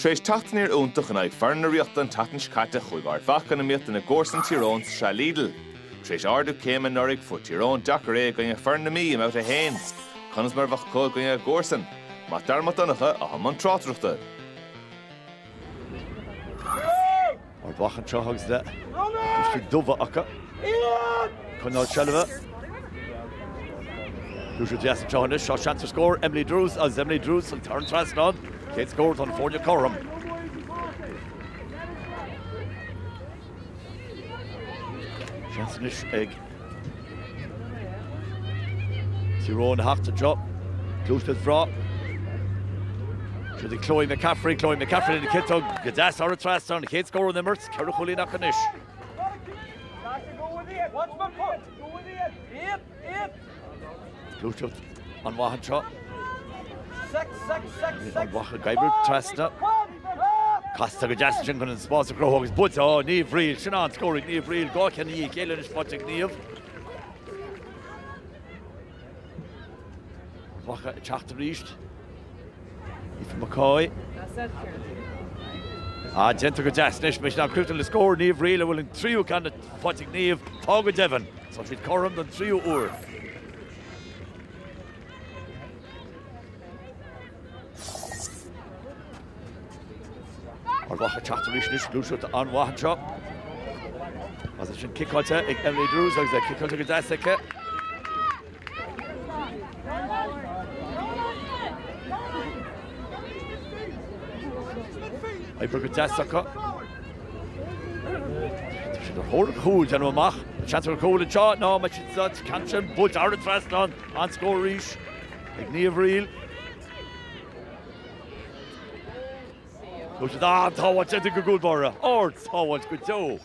Tar éis teacht aniar iontach in aghaidh foireann na Ríochta an tseachtain seo caite chuaigh Ard Mhacha in iomaíocht lena gcomharsain Tír Eoghain sa tSraith Lidl. Tar éis ardú céime anuraidh fuair Tír Eoghain deacair é i gcoinne foireann na Mí i mBabhta 1. Conas mar a bheadh acu i gcoinne a gcomharsan? Mac Dara Mac Donncha atá i mbun tráchtaireachta. Ard Mhacha anseo agus na brístí dubha acu. Coinneáil seilbhe. Gluaiseacht dheas anseo anois. Seo seans ar scór Emily Drews agus Emily Drews thar an trasnán. Chéad scór do na foirne cothrom. Seans anois ag Tír Eoghain a theacht anseo. Gluaiseacht bhreá. Siod í Chloe McCaffrey, Chloe McCaffrey lena ciotóg go deas thar an trasnán, an chéad scór ón imirt, 4 chúilín acu anois. Gluaiseacht an-mhaith anseo. Ard Mhacha ag oibriú trasna. Casta go deas ansin chun an spás a chruthú agus buailte á Niamh Friel. Sin an-scór ag Niamh Friel. 2 cheann i ndiaidh a chéile anois faighte ag Niamh. Ard Mhacha ag teacht arís. Aoife McCoy. Ah, déanta go deas anois. Beidh sin críochnaithe le scór Niamh Friel a bhfuil an tríú ceann faighte ag Niamh. Tá go deimhin. Tá siad cothrom don tríú huair. Ard Mhacha ag teacht arís anois, gluaiseacht an-mhaith anseo. Agus sin ciceáilte ag Emily Drews agus é ciceáilte go deas aici. Oibre go deas acu. Tá siad ar thóir an chúil, déanaim amach. Seans ar chúl anseo, ná má siad ceann sin buailte thar an trasnán, an-scór arís ag Niamh Friel. Tá siad an-tsábháilt déanta ag an gcúl báire. Ard-sábháilt go deo.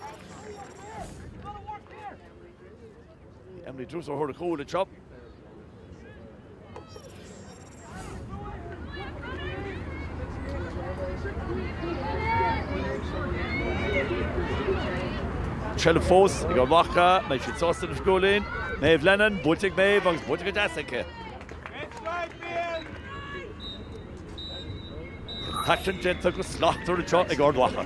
Emily Drews ar thóir an chúil anseo. Seilbh fós ag Ard Mhacha, mbeidh siad sásta leis an gcúilín. Maeve Lennon, buailte ag Maeve agus buailte go deas aici. An t-aicsean déanta go slachtmhar anseo ag Ard Mhacha.